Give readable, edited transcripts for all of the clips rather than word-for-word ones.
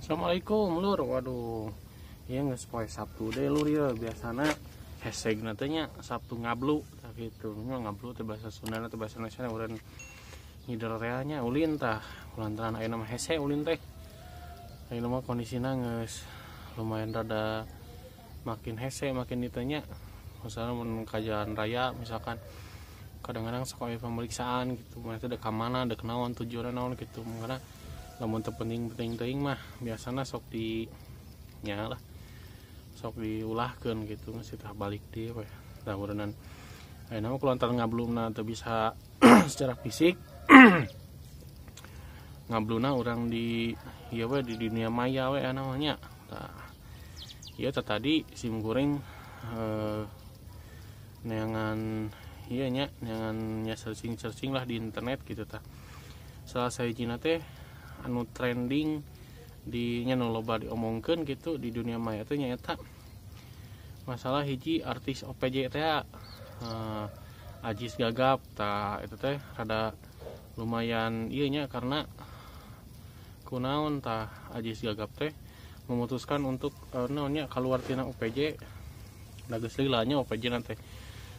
Assalamualaikum lur. Waduh, ieu geus poe Sabtu deh lur ya. Biasana hashtag teh nya Sabtu ngablu tah kitu. Nya ngablu teh bahasa Sunda teh bahasa Indonesia urang ngider teh nya ulin tah. Kulantaran ayeuna mah hese ulin teh. Ayeuna mah kondisina geus lumayan rada makin hese makin ditanya. Misalnya mun ka jalan raya misalkan kadang-kadang sok aya pemeriksaan gitu, mana teh dek ka mana, dek naon, tujuanna naon gitu. Karena lamun teu penting-penting teuing mah biasana sok di nya lah, sok diulahkeun gitu, geus tah balik deui we. Tah ureunan ayeuna mah kulantaran ngabluna teu bisa secara fisik. Ngabluna urang di ieu we di dunia maya we namanya. Tah ieu teh tadi sim kuring neangan ieu nya, neangan nya searching-searching lah di internet gitu tah. Salah sahijina teh anu trending di nya nu loba diomongkeun gitu di dunia maya teh nyaeta masalah hiji artis OPJ teh, Ajis Gagap tah. Eta teh rada lumayan ieu nya karena kunaon tah Ajis Gagap teh memutuskan untuk naon nya keluar tina OPJ. Da geus lila nya OPJ na teh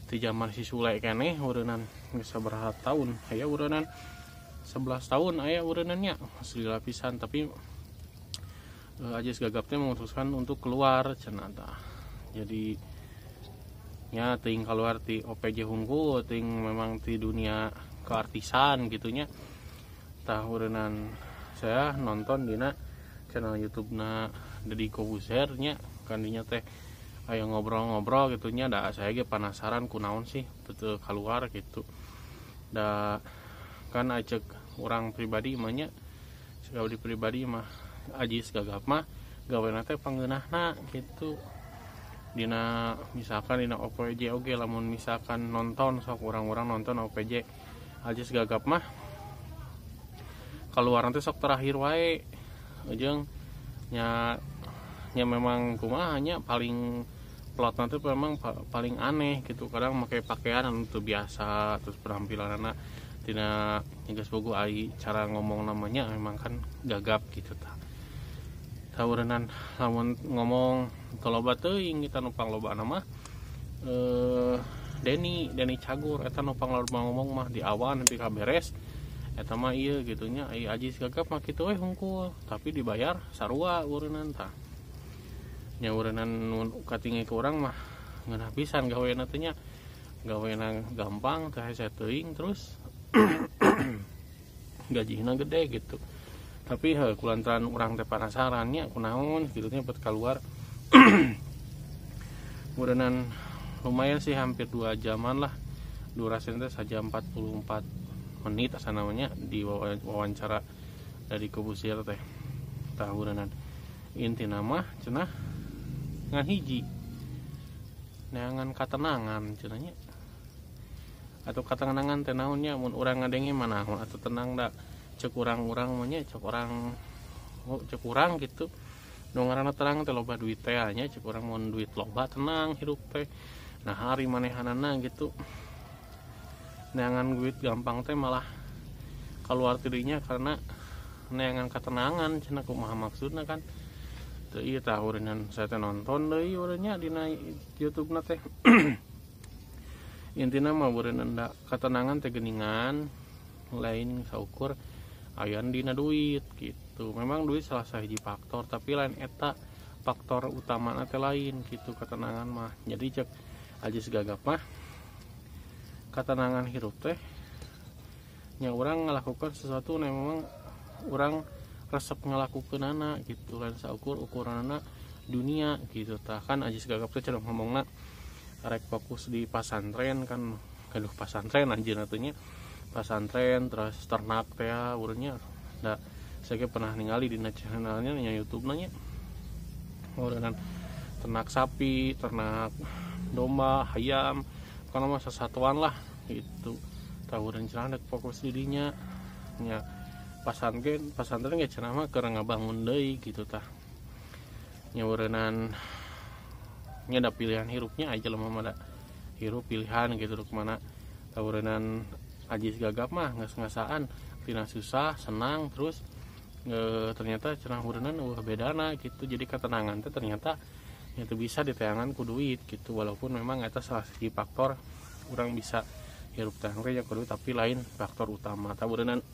ti zaman si Sule keneh ureunan geus sabaraha tahun aya ureunan 11 tahun aya ureunannya geus lila pisan, tapi Ajis Gagap teh memutuskan untuk keluar cenah tah. Jadi nya teuing keluar ti OPJ hungkul teuing memang ti dunia keartisan gitunya. Tah ureunan saya nonton dina channel YouTube-na Deddy Corbuzier nya, kan dinya teh aya ngobrol-ngobrol gitu nya. Da saya ge penasaran kunaon sih betul keluar gitu. Da kan acek orang pribadi mah nya, di pribadi mah Ajis Gagap mah gawena teh pangeunahna gitu. Dina misalkan dina OPJ oge lamun misalkan nonton sok orang-orang nonton OPJ Ajis Gagap mah keluar nanti sok terakhir wae. Ujung nya, nya memang kumaha nya paling plot nanti memang paling aneh gitu. Kadang make pakaian anu teu biasa, terus penampilanna tina geus bogo ai cara ngomong namanya memang kan gagap gitu tah. Tawurenan lamun ngomong teu loba teuing kita nu pangloba mah Denny Cagur eta nu pangloba ngomong mah di awal nepi ka beres eta mah ieu gitu nya. Ai Ajis Gagap mah kitu we hungkul tapi dibayar sarua ureunan tah. Nya ureunan nu katinge ku urang mah ngeunah pisan gawena teh nya. Gawena gampang teh hese teuing terus gajihna gede gitu. Tapi heuh kulantaran urang teh penasaran nya kunaon kitu nya bet keluar. Ureunan lumayan sih hampir 2 jaman lah. Durasinya teh sajam 44 menit asa namanya di wawancara dari Corbuzier teh. Tah ureunan intina mah cenah ngan hiji neangan katenangan cenah nya. Atau katenangan teh naon nya mun urang ngadenge mah naon atuh tenang da cek urang-urang mah nya, cek orang, oh, cek urang gitu. Nu ngaranna terang teh loba duit teh nya, cek urang mun duit loba tenang hirup teh. Nah hari manehanana gitu neangan duit gampang teh malah keluar tirinya karena neangan ketenangan cenah kumaha maksudna kan. Teu ieu tah ureunan saya teh nonton deui ureunya dina YouTube na teh. Intina mah ureunan da ketenangan teh geuningan lain saukur ayan dina duit gitu. Memang duit salah sahiji faktor tapi lain eta faktor utamana teh lain gitu ketenangan mah. Jadi cek Ajis Gagap mah ketenangan hirup teh nya urang ngalakukan sesuatu nu memang urang resep ngalakukeunana gitu, lain saukur ukuranana dunia gitu tah. Kan Ajis Gagap teh cenah ngomongna rek fokus di pasantren kan, gaduh pasantren anjeunna teh nya, pasantren terus ternak teh urangnya. Da saya ge pernah ningali dina channelnya nya YouTube nya ureunan ternak sapi, ternak domba, hayam, kana mah sesatuan lah gitu. Tah urang cenah rek fokus di dinya nya pasantren ge cenah mah keur ngabangun deui gitu tah. Nya ureunan nya ada pilihan hirupnya aja lemah mah da hirup pilihan gitu rek mana. Tah ureunan Ajis Gagap mah geus ngasaan tina susah senang terus Ternyata cenah hureunan eueuh bedana gitu. Jadi ketenangan teh ternyata itu bisa diteangan ku duit gitu, walaupun memang eta salah siji faktor urang bisa hirup tenang teh ku duit, tapi lain faktor utama. Tah hureunan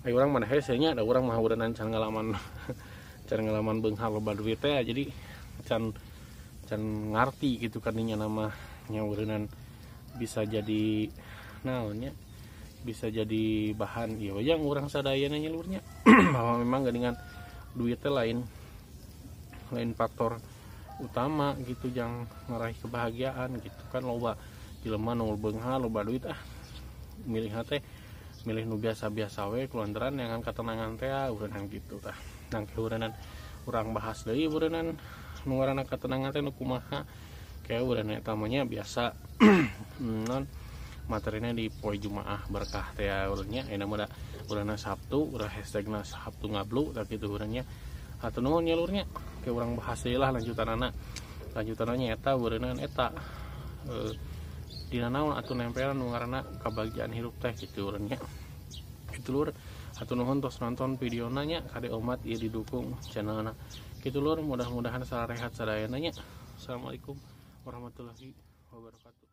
ayo urang mana hese nya, da urang mah hureunan can ngalaman can ngalaman beunghar loba duit teh, jadi can can ngarti gitu kan nya nama nya hureunan bisa jadi naonnya, bisa jadi bahan ieu yang urang sadayana nya lurnya bahwa memang geuningan duit teh lain faktor utama gitu jang ngeraih kebahagiaan gitu kan. Loba jelema nu beunghar loba duit milih teh milih nu biasa-biasa we kulantaran yang ketenangan teh urang gitu tah. Nang keureunan urang bahas deui ureunan nu ngaranna ketenangan teh nu kumaha, kayak urang eta mah nya biasa non materinya di poe Jumaah berkah teh urangnya. Ayeuna mah da urangna Sabtu, urang hashtagna Sabtu ngablu tah kitu urangnya. Hatur nuhun nya lurnya, kayak urang bahas deui lah lanjutanana. Lanjutanana eta ureunan eta dina naon atuh nempelan nu ngaranna kebahagiaan hirup teh kitu urangnya. Kitu lur, hatur nuhun tos nonton videona nya, kade omat ieu didukung channelna. Kitu lur, mudah-mudahan sarehat sadayana nya. Assalamualaikum warahmatullahi wabarakatuh.